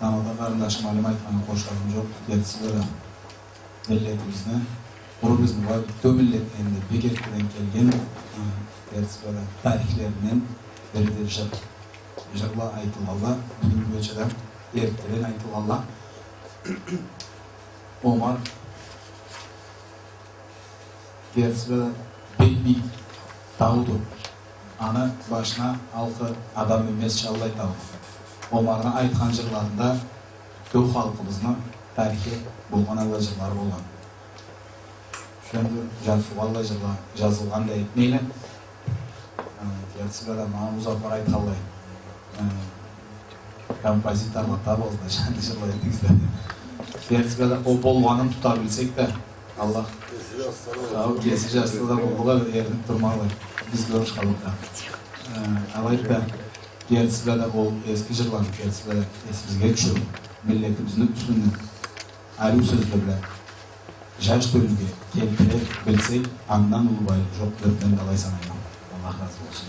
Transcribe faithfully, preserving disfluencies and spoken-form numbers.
Тамада къарындашым Алим айтханнга къошарым джокъ, кертиси бла да миллетибизни, къуру бизни бу бютеу миллетлени да бек эртдеден келген, э, кертиси бла да тарихлеринден бириди джыр. Джырла айтылгъанла, бюгюннгече да эртдеден айтылгъанла. Омар кертиси бла да бек бийик тауду. Аны башына алкъын адам минмезча аллай тауду. Омарны айтхан джырларында бютеу халкъыбызны тарихи болгъан аллай джырлары болгъан. Шёндю джарсыугъа аллай джырла джазылгъан да этмейле. Э, кертиси бла да, манга Музаффар айтханлай, э, композиторла табыгъыз да, джангы джырла этигиз да. Кертиси бла да, ол болгъанын тута билсек да, Аллах. Кеси джазса да болду. Хау, кеси джазса да болду да, эриниб турмагъыз. Биз кёрюш къаллыкъгъа. Э, алайды да, кертиси бла да, ол эски джырланы кертиси бла да эсибизге тюшюрюб, миллетибизни юсюнден ариу сёзле бла джаш тёлюге келтире билсек, андан уллу байлыкъ джокъду деб мен да алай санайма. Аллах разы болсун.